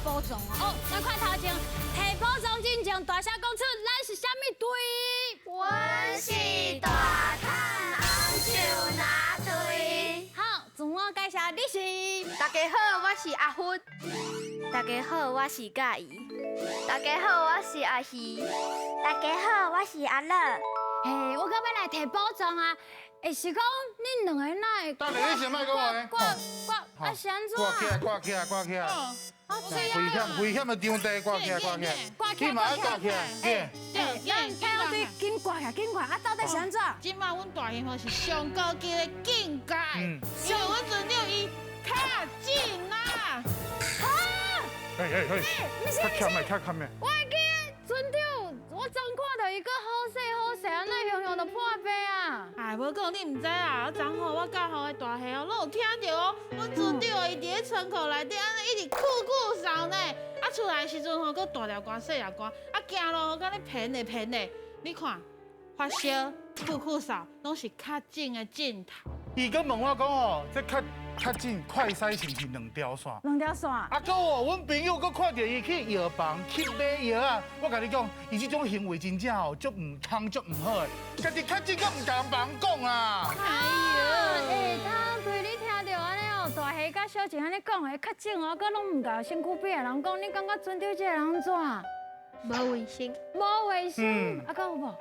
寶藏哦。咱看頭前提寶藏進前，大聲講出咱是啥物隊？阮是大崁紅樹林隊。好，自我介紹，你是？大家好，我是阿芬。大家好，我是嘉怡。大家好，我是阿喜。大家好，我是阿樂。嘿，我閣欲來提寶藏啊！欸，是講恁兩個哪會？等下你先莫講話。掛掛啊，是按怎？掛起來，掛起來，掛起來。危險危險的場地，掛起來，掛起來。掛起來，你嘛愛掛起來。欸，咱太陽隊緊掛起來，緊掛啊！到底是按怎？這馬阮大興吼是上高級的境界，因為阮船長伊較緊啊。哈！嘿嘿嘿，較欠的，較欠的。我會記得船長，我昨看著伊閣好勢好勢，按怎雄雄就破病啊？哎，無講你毋知啊！我昨吼我佮予的大戲哦，攏有聽著哦。阮船長伊佇咧倉庫內底按呢一直酷酷掃呢。啊，出來的時陣吼，閣大粒汗細粒汗，啊，行路吼敢若偏的偏的。你看，發燒、酷酷掃，攏是確診的症頭。伊閣問我講哦，這確確診快篩是毋是兩條線？兩條線。啊，閣哦，阮朋友閣看著伊去藥房去買藥啊！我共你講，伊這種行為真正哦，足毋通，足毋好的。家己確診閣毋共別人講啊！哎喲，欸，他對你聽著按呢哦，大蝦佮小靜按呢講的確診哦，閣攏毋共身軀邊的人講，你感覺船長這个人按怎？無衛生。無衛生，啊，閣有無？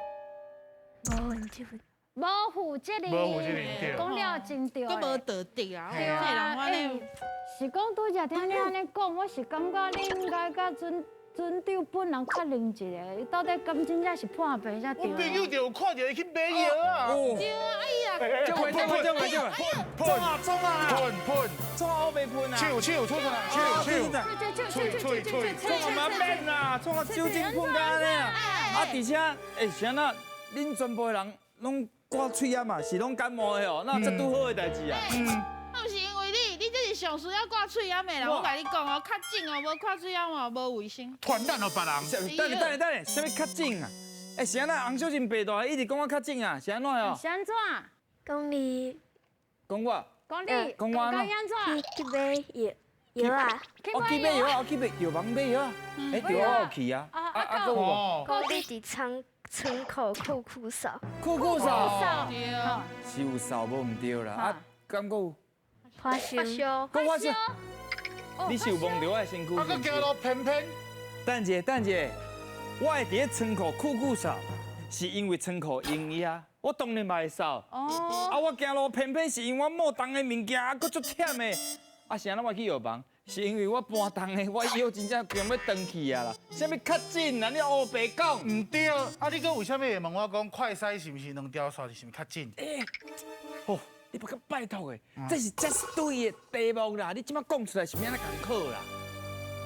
無負責。無負責任，無負責任對。講了真對。閣無道德啊！對啊，欸，是講拄才聽你按呢講，我是感覺你應該佮船船長本人確認一下，伊到底敢真正是破病才對。阮朋友就有看著伊去買藥啊。對啊，哎呀，這位這位這位這位，噴啊衝啊！噴噴，創啊烏白噴啊！手手出來，手手，喙喙喙，創啊嘛免啦，創啊酒精噴甲按呢啊！啊，而且，欸，是按怎？恁全部的人攏掛喙罨嘛，是攏感冒的哦，哪有這拄好的代誌啊？嗯，毋是因為你，你這是上需要掛喙罨的啦。我共你講哦，確診哦，無掛喙罨哦，無衛生。傳染予別人。等下等下等下，啥物確診啊？欸，是按怎？洪小靜白大一直講我確診啊，是按怎哦？是按怎？講你。講我。講你。講我按怎？去買藥藥啊！我去買藥啊！我去買藥房買藥啊！欸，對，我有去啊。啊啊，閣有無？講你佇倉倉庫酷酷掃。酷酷掃。是有掃無毋對啦。啊，敢閣有？發燒。閣發燒。你是有摸著我的身軀？啊，閣行路偏偏。等者，等者，我會佇咧倉庫酷酷掃，是因為倉庫陰煙，我當然嘛會掃。哦。啊，我行路偏偏是因為我莫重的物件，啊，閣足忝的。啊，是按怎我去藥房？是因為我搬重的，我腰真正強欲斷去啊啦！啥物確診啊？你烏白講？毋對，啊，你閣為啥物會問我講快篩是毋是兩條線，是毋是確診？欸，哦，你別閣拜託的，這是這是對的題目啦！你這馬講出來是欲按怎共考啦？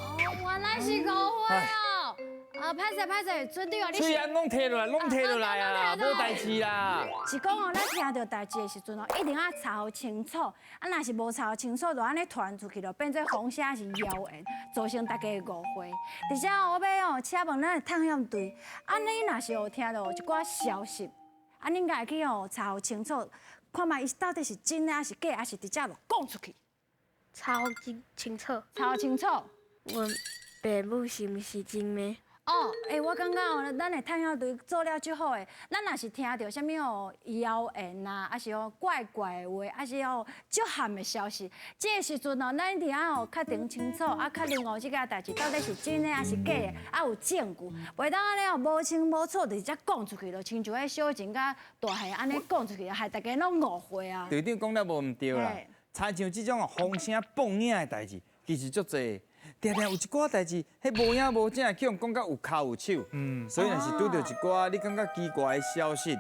哦，原來是誤會哦。啊，歹勢歹勢，船長啊，你喙罨攏提落來，攏提落來啊，無代誌啦。是講哦，咱聽著代誌的時陣哦，一定愛查予清楚。啊，若是無查予清楚，就按呢傳出去，就變做風聲是謠言，造成大家的誤會。而且我欲哦，請問咱的探險隊，啊，你若是有聽著一寡消息，啊，你應該會去哦查予清楚，看覓伊到底是真的還是假，還是直接就講出去？查予清清楚。查予清楚。阮爸母是毋是真的？哦，欸，我感覺哦，咱的探險隊做了足好的。咱若是聽著啥物哦謠言啊，抑是哦怪怪的話，抑是哦足譀的消息，這个時陣哦，咱一定愛哦確定清楚，啊確認哦這個代誌到底是真的抑是假的，啊有證據，袂當按呢哦無清無楚就直接講出去，就親像彼小靜佮大俠按呢講出去，害大家攏誤會啊。隊長講了無毋對啦，親像這種哦風聲放影的代誌，其實足濟。定定有一寡代誌，彼無影無跡，去予講甲有跤有手。所以若是拄著一寡你感覺奇怪的消息，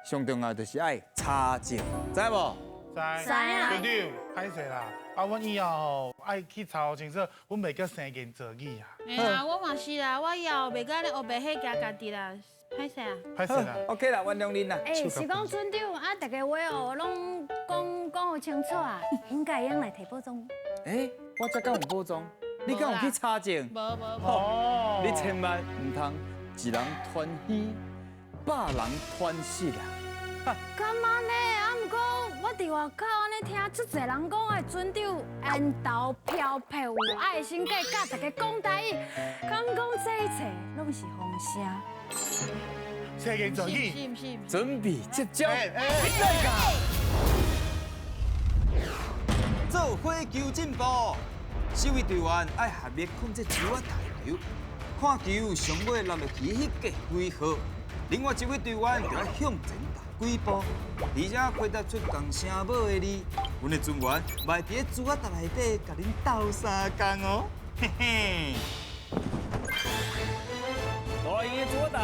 上重要就是愛查證，知無？知。知啊。隊長，歹勢啦，啊，阮以後吼愛去查清楚，阮袂閣生言造語啊。哎呀，我嘛是啦，我以後袂閣按呢烏白瞎行家己啦，歹勢啊。歹勢啦。 OK 啦，原諒恁啦。欸，是講船長啊，大家話哦，攏講講予清楚啊，應該會用來提寶藏。欸，我這敢有寶藏？你敢有去查證？無無無。哦。你千萬毋通一人傳虛，百人傳實啊！敢按呢？啊，毋過我伫外口按呢听足济人讲的船长烟头飘飘有爱心，阁会教大家讲台语，敢讲这一切拢是风声。车间转去，准备接招，做伙求进步，四位队员爱合力控制球仔台球，看球上尾落落去彼格几号，另外一位队员就爱向前踏几步，而且回答出仝声母的字，阮的船员嘛会伫咧珠仔台内底共恁斗相共哦，嘿嘿。大型的珠仔台，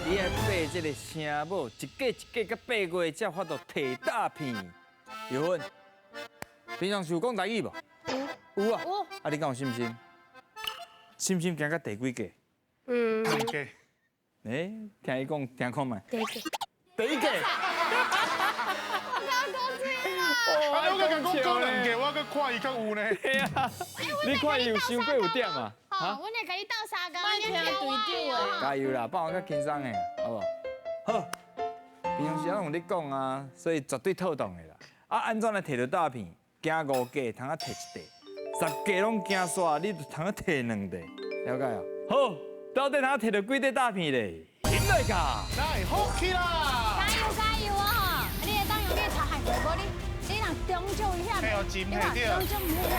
你爱爬这个声母，一格一格佮爬过，才有法度提大片。玉芬，平常时有讲台语无？有。有啊。有。啊，你敢有信心？信心行到第几格？嗯。两格。欸，听伊讲，听看觅。第一格。第一格。啊，我刚讲讲两格，我阁看伊较有呢。对啊。你看伊有伤过有点啊？哈，阮会共你斗相共，你听队长的。加油啦，放我较轻松的，好无？好。平常时拢有咧讲啊，所以绝对妥当的啦。啊，按怎来提著大片？行5格，通啊提一块；10格拢行煞，你就通啊提2块，了解哦？好，到底通提著几块大片咧？起来噶！来，好起啦！加油加油啊！你会当用你的头喊，无你，你若中奖一下，你若中奖一下。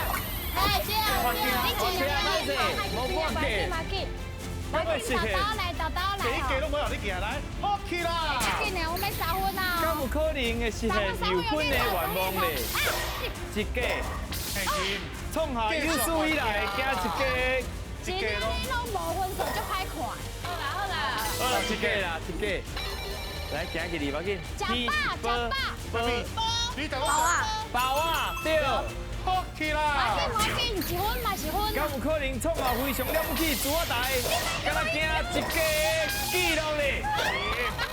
哎，对啊，你尽量无看过，来，豆豆来，豆豆来，第一格拢无让你行来，好起啦！紧的，我欲三分啊！敢有可能会实现有分的愿望咧？一格，创下有史以来行一格，一格拢无分数就歹看。好啦好啦，好啦，一格啦，一格。来行起嚟，无紧。食饱，食饱，你等我。包啊，对。好起啦！无紧无紧，一分嘛是分。敢有可能创下非常了不起珠仔台？敢若行一格记录咧？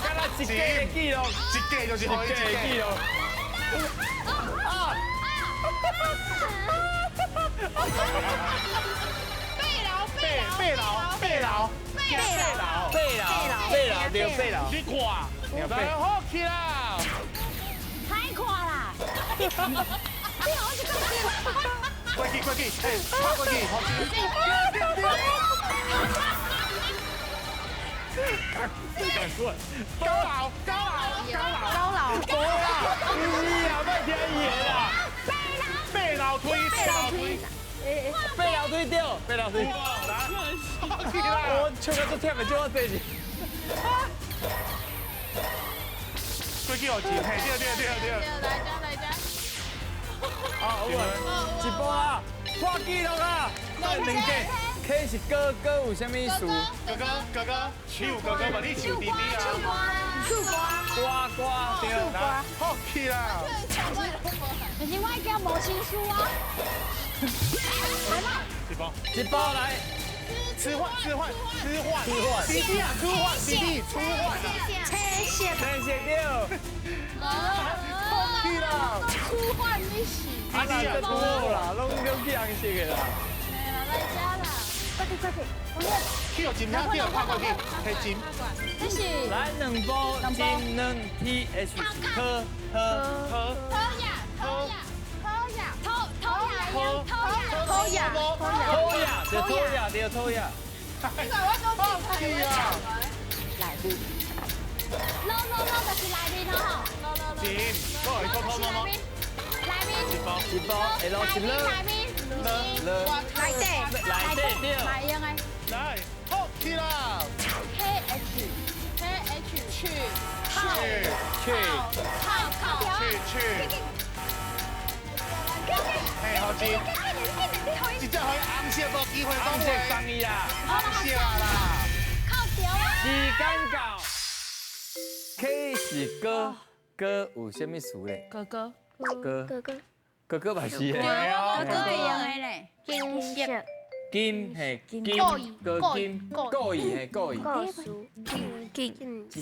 敢若一格的记录？一格就是一格的记录。啊！背牢背背牢背牢背牢背牢背牢对背牢。你看，来好起啦！歹看啦！过去过去，哎，拍过去，好去。高老高老高老高老高老，不是啊，莫听伊的啦。背老推背老推，背老推对，背老推。我笑到足忝的，叫我坐住。过去哦，对对对对。来家来家。啊，有啊，一步啊，破纪录啊，两个，K 是哥哥有啥物事？哥哥哥哥，你有哥哥嘛？你像弟弟啊？树瓜，瓜瓜对，好起啦！但是我惊无心思啊。来吧，一包，一包来。吃饭吃饭吃饭吃饭，弟弟啊，吃饭弟弟吃饭。车线，车线对。好起啦！出换你是。啊，那这多啦，拢拢去红色的啦。来家啦，快去快去，去哦，金，去哦，拍过去，黑金。这是。来两步，金两 T H 特特特特呀特呀特呀特特呀特特呀特呀对特呀对特呀。你看我都记啊。来面。No no no，就是内面哦。No no no。金，过来偷偷摸摸。内面。一包一包，会落一粒。内面。了了。内底。内底对。内用的。来，好起啦。 K H K H 去去去靠去去。嘿，好金。直接予红色无机会红色送伊啦。红色啦。靠条啊。时间到。K 是哥，哥有啥物词咧？哥哥。哥哥哥。哥哥嘛是的。哥哥会用的咧。金色。金嘿金哥金故意嘿故意。故事。禁止。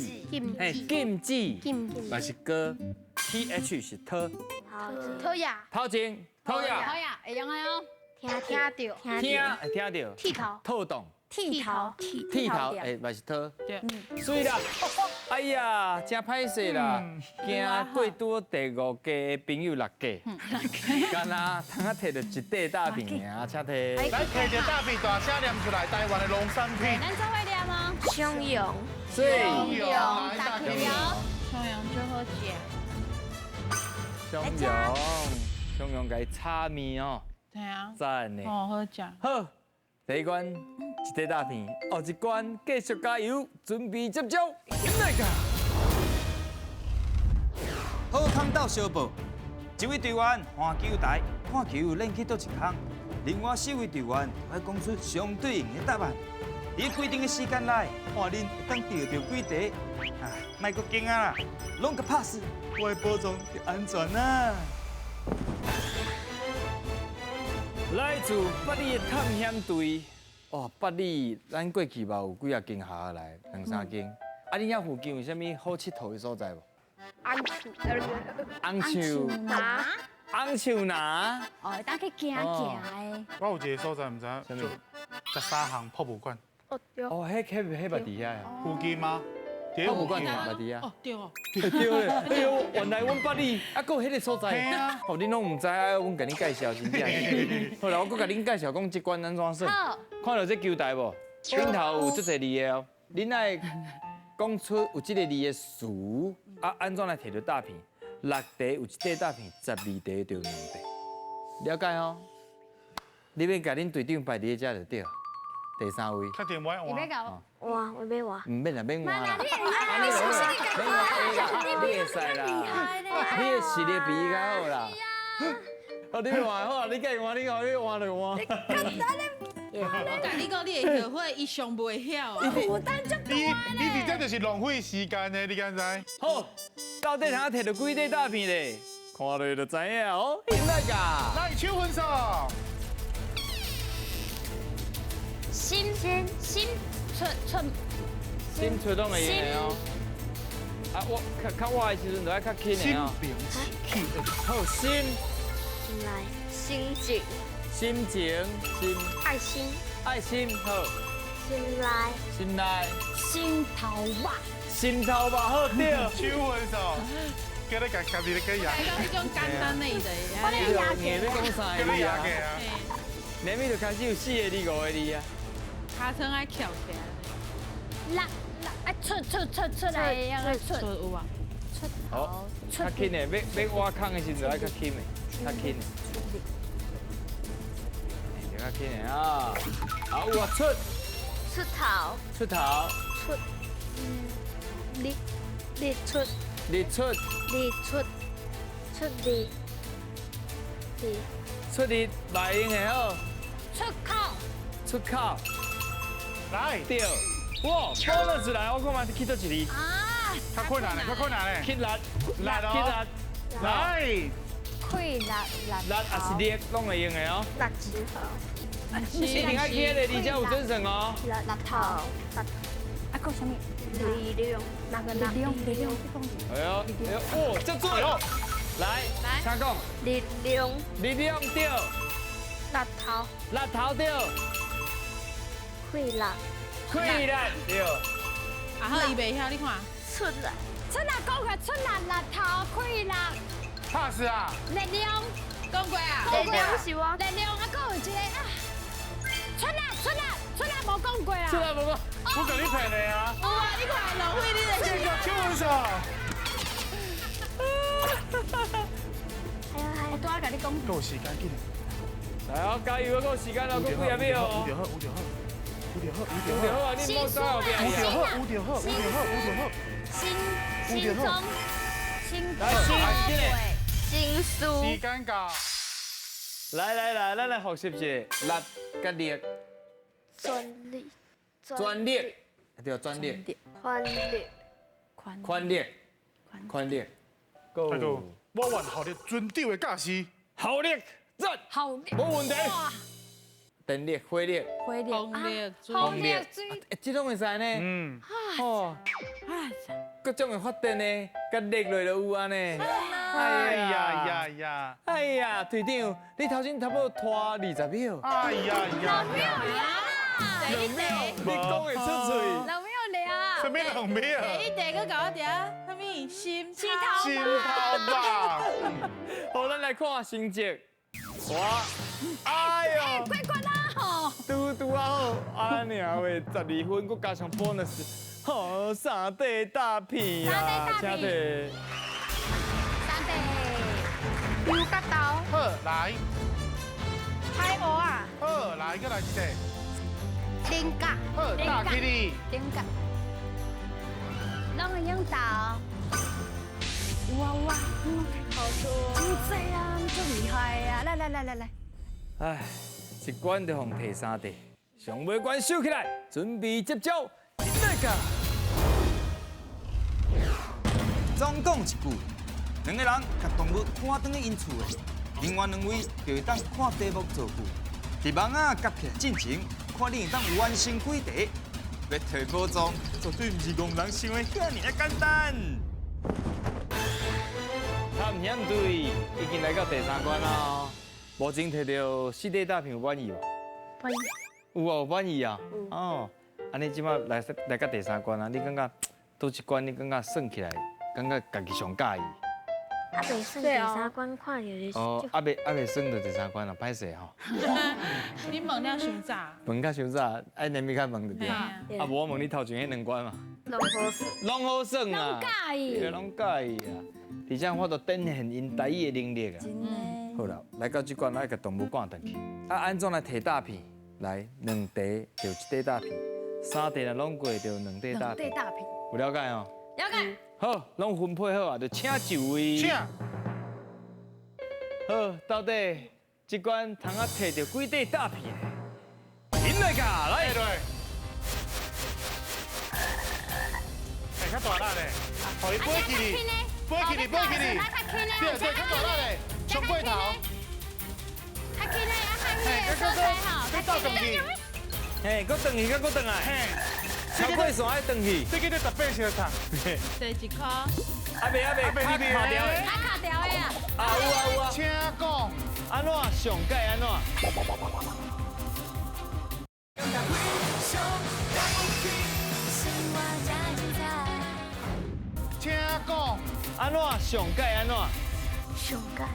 嘿禁止。禁止。嘛是哥，T H 是特。讨呀。头前讨呀。讨呀，会用的哦。听听到。听会听到。剃头。透动。剃头，剃头，哎，嘛是刀。对，水啦，哎呀，真歹势啦，惊过拄第五家的朋友六家，干焦通啊提著一块大饼尔，请提。来提著大饼，大声念出来，台湾的农产品。咱做伙念哦。松茸。松茸，大条。松茸最好食。松茸，松茸共炒面哦。对啊。赞呢。哦，好食。好。第一关一块大片，后一关继续加油，准备接招，来个！好康斗相报，一位队员换球台，看球练去佗一空，另外四位队员就爱讲出相对应的答案。伫规定的时间内，看恁会当钓著几块。啊，莫阁惊啊啦，拢共拍死，我的宝藏就安全啦。来自八里的探险队，哦，八里，咱过去嘛有几啊间学校来，两三间。啊，恁遐附近有啥物好𨑨迌的所在无？红树，红树林。哦，会当去行行的。我有一个所在毋知，就十三行博物馆。哦对。哦，彼彼彼嘛伫遐呀？附近吗？博物馆嘛伫遐。哦对哦。对咧，哎呦，原来阮八里啊，阁有彼个所在。哦，恁拢毋知啊，阮共恁介绍真正。好啦，我阁共恁介绍讲这关按怎耍。看著这球台无？顶头有足济字的哦。恁爱讲出有这个字的词，啊，按怎来提著大片？六题有一块大片，12题就两块。了解吼？你欲共恁队长摆伫遮就对。第三位。确定欲换？换，我欲换。毋免啦，免换啦。你你是不是你你会使啦，你的实力比伊较好啦。哦，你欲换好啊，你计换，你换，你换就换。我共你讲，你会后悔，伊上袂晓啊。负担足大你你伫这就是浪费时间的，你敢知？好，到底通提著几块大片咧？看落就知影哦。来噶，来抢分数。心心心出出心出拢会用的哦。啊，我较较我的时阵就爱较轻的哦。心平气好，心。心来心情。心情心。爱心。爱心好。心内。心内。心头肉。心头肉好对。抢分数。叫你家家己咧计赢。讲彼种简单的伊就会。我咧赢硬欲讲三个字啊。连面就开始有四个字、五个字啊。尻川爱翘起来。六六爱出出出出来，要出出有啊。出好，较轻的，欲欲挖空的时阵爱较轻的，较轻的。就较轻的啊。好，有啊，出。出头。出头。出。日日出。日出。日出。出日。日。出日嘛会用的好。出口。出口。来。对。哇，bonus 来，我看嘛去佗一字。啊。较困难的，较困难的。起力。力哦。起力。来。气力力。力也是力，拢会用的哦。力之头。一定爱起彼个字才有准算哦。力头。啊，阁啥物？力量。哪个力量？力量。哎呦，哎呦，哦，这准。来，来，请讲。力量。力量对。力头。力头对。气力。气力对。啊好，伊袂晓，你看。出力。出力讲过，出力力头气力。 pass 啊。力量。讲过啊。力量是我。力量啊，阁有一个啊。出力出力出力无讲过啊。出力无讲。我共你骗的啊。有啊，你看浪费你的时间。抢分数。我拄仔共你讲。够时间紧。来哦，加油啊！够时间了，阁几仔秒哦。有就好，有就好，有就好，有就好啊！你莫走后壁。有就好，有就好，有就好，有就好。心心中心来心心思。时间到。来来来，咱来复习一下力佮力。专力。专力。对，专力。权力。权力。权力。大哥，我愿效力船长的驾驶。效力，赞。效力。无问题。电力、火力、火力、风力、风力，欸，这拢会使呢。嗯。哦。各种的发电呢，佮力落就有按呢。哎呀呀呀！哎呀，队长，你头先差不多拖20秒。哎呀呀！两秒啦。第一题，你讲会出嘴。两秒尔。什么两秒？第一题阁共我伫遐，啥物心心头心头吧。好，咱来看成绩。哇，哎呦，过关啦吼！拄拄仔好，按呢尔话12分，阁加上 bonus，好，三块大片啊，三块大片，三块。牛角豆。好，来。海蚵仔。好，来，阁来一个。顶角。好，打起哩。顶角。拢会用豆。有啊有啊，好多。真济啊，足厉害啊！来来来来来。唉，一关就予提三块，上尾关收起来，准备接招，来个。总讲一句，两个人共动物赶转去𪜶厝的，另外两位就会当看题目造句。伫网仔夹起来进前，看你会当完成几题。欲提宝藏，绝对毋是戆人想的遐尔仔简单。探险队已经来到第三关了，目前提著四块大片有满意无？满意。有哦，满意啊。哦，按呢这摆来来到第三关啊，你感觉佗一关你感觉算起来，感觉家己上佮意？犹未算第三关看著就是。哦，犹未犹未算著第三关啊，歹势吼。你问了伤早。问较伤早，爱连面较问就对。啊，无我问你头前彼两关嘛。拢好算。拢好算啊。拢佮意。对，拢佮意啊。而且我都展现𪜶台语的能力啊。真的。好啦，来到这关，爱共动物赶转去。啊，按怎来提大片？来，两块就一块大片，三块若拢过就两块大片。两块大片。有了解哦？了解。好，拢分配好啊，就请就位。请。好，到底这关通啊提著几块大片？紧来噶，来。来。欸，较大力咧，予伊飞起哩，飞起哩，飞起哩，对对，较大力咧，冲过头。较轻咧，啊，较轻的所在吼，较倒转去。嘿，阁转去，阁转来。嘿，超过线爱转去。这叫做十八小塔。第一颗。阿伯阿伯，卡掉的。卡掉的啊。啊有啊有啊。请讲，按怎上盖按怎？请讲，按怎上盖按怎？上盖，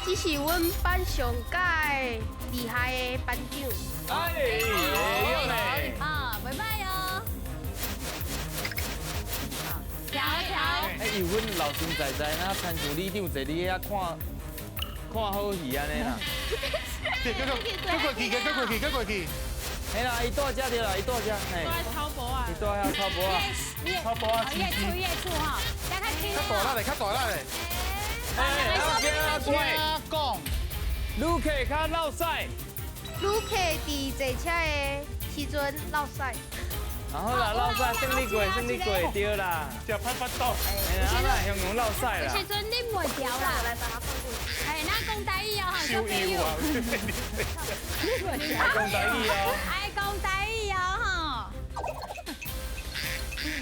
这是阮班上盖厉害的班长。哎，会嘞。啊，袂歹哦。调调。哎，有阮老神在在，那亲像里长坐伫遐看看好戏按呢啦。对，过过去，过过去，过去。嘿啦，伊住遮对啦，伊住遮。嘿。住草埔仔。伊住遐草埔仔。草埔仔。越出越出吼，较较大力咧，较大力咧。哎，请讲，旅客较落屎。旅客伫坐车的时阵落屎。好啦，落屎，算你过，算你过，对啦。食歹腹肚。嘿啦，啊，那形容落屎啦。有时阵啉袂牢啦。嘿，咱讲台语哦，收油啊！爱讲台语哦。爱讲台语哦，吼。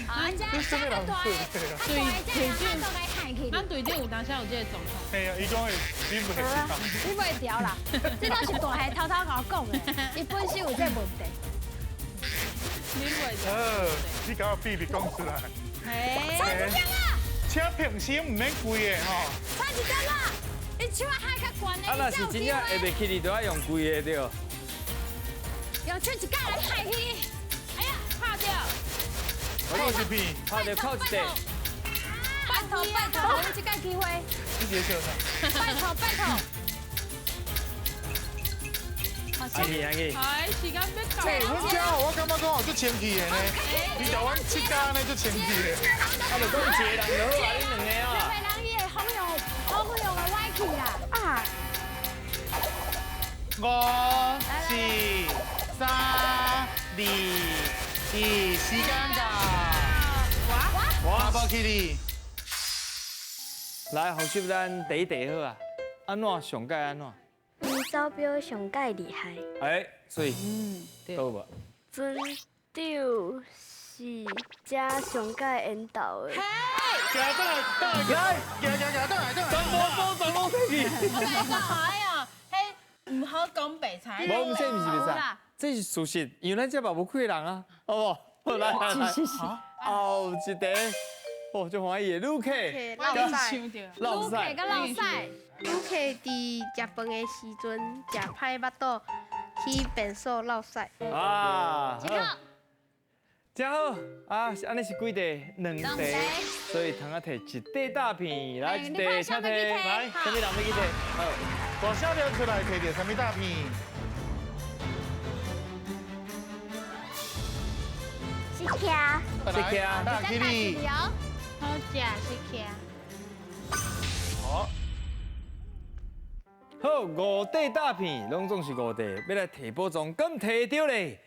啊，这这较大，较大这人较都该害去。咱队长有当时有这个状况。嘿啊，伊讲会啉袂牢。啉袂牢啦，这都是大汉偷偷共我讲的，伊本身有这个问题。啉袂牢。你共我秘密讲出来。差一点啊！请平时毋免规个吼。差一点啊！你手仔海较悬的，啊，若是真正下袂起，你就爱用规个对。用手一夹来害去。哎呀，拍著。扣一片，拍著扣一块。拜托拜托，予阮这个机会。你伫咧笑啥？拜托拜托。阿去阿去。哎，时间欲到。欸，阮遮哦，我感觉讲哦，足清气的呢。你台湾七天呢，足清气的。啊，就讲一个人就好啊，你两个啊。两个人伊会蜂拥蜂拥的歪去啦。啊。 5、4、3、2、1，时间到。哇！无去哩。来，复习咱第一题好啊。按怎上盖按怎？伊手表上盖厉害。哎，所以，对无？船长是遮上盖缘投的。嘿，行转来，转来，行行行，转来转来。全部都全部退去。我来讲，哎呀，彼毋好讲白菜。无，这毋是白菜。这這是事實，因為咱這嘛無幾个人啊，好無？好，來來來，後一題，哦，足歡喜的，旅客，落屎，落屎，佮落屎。旅客佇食飯的時陣，食歹腹肚，去便所落屎。啊，好，真好啊！按呢是幾塊？兩塊，所以通啊提一塊大片，來一塊，請提，來，啥物人欲去提？好，大小了出來提著啥物大片？是客，是客，大吉利，好食是客。好，好，五塊大片，攏總是五塊，欲來提寶藏，敢提著咧？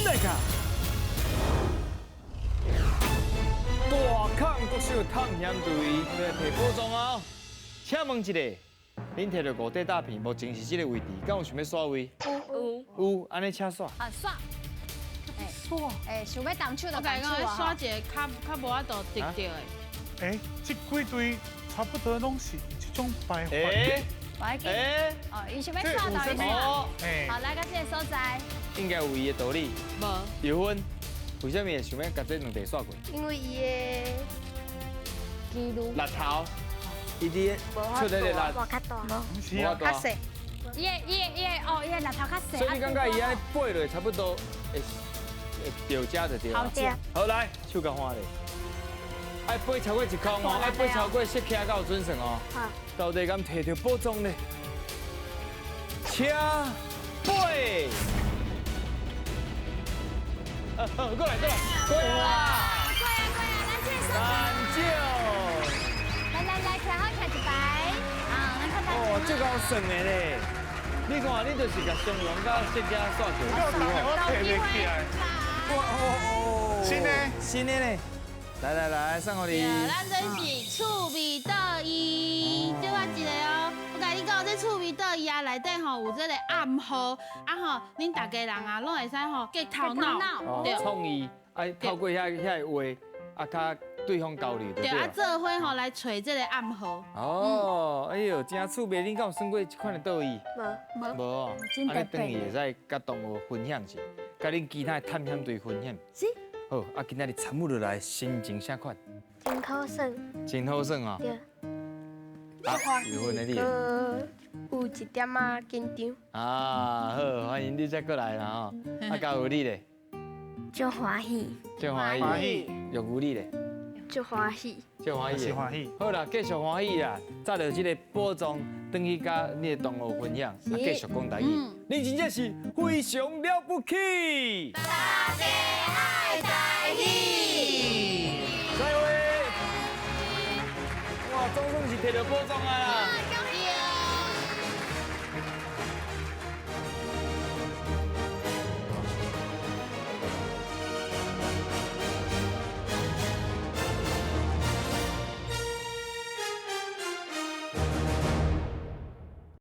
來卡！大坑國小探險隊欲來提寶藏啊！請問一下，恁提著五塊大片，目前是這个位置，敢有想欲刷位？有有，按呢請刷。啊，刷。刷。欸，想欲動手就我共你講，刷一个較較無法度得著的。欸，這幾對差不多攏是這種排法。欸，欸，哦，伊想欲刷到伊刷。好，來到這个所在。應該有伊的道理。無。有分，為啥物會想欲共這兩塊刷過？因為伊的記錄。力頭，伊佇出那个力，無較大，無較細。伊的伊的伊的哦，伊的力頭較細。所以你感覺伊按呢飛落差不多會會著遮就對了。好，來，手共看咧。愛飛超過一空哦，愛飛超過釋迦才有準算哦。好。到底敢提著寶藏咧？請飛。過來過來，過來！過啊過啊，咱這三九。來來來，徛好徛一排。啊，咱看哦，這夠算的咧。你看，你就是共雙龍佮釋迦煞過。我提袂起來。哇哦哦！新的，新的咧。來來來，送予你。咱這是趣味桌椅，這我一个哦。我共你講，這趣味桌椅啊，內底吼有這个暗號，啊吼，恁逐家人啊，攏會使吼激頭腦，對。創意，愛透過遐遐个話，啊，較對方交流。對，啊，做伙吼來揣這个暗號。哦，哎喲，真趣味！恁敢有耍過這款的桌椅？無。無哦。按呢轉去會使佮同學分享一下，佮恁其他的探險隊分享。是。好，啊，今仔日參與落來，心情啥款？真好耍。真好耍哦。對。啊，有分的你。有一點仔緊張。啊，好，歡迎你再過來啦吼。啊，交有你咧。足歡喜。足歡喜。玉有你咧。足歡喜。足歡喜。歡喜。好啦，繼續歡喜啦，紮著這个寶藏，轉去佮你的同學分享，啊，繼續講台語。你真正是非常了不起。大家愛台語。再會。哇，總算是提著寶藏啊啦！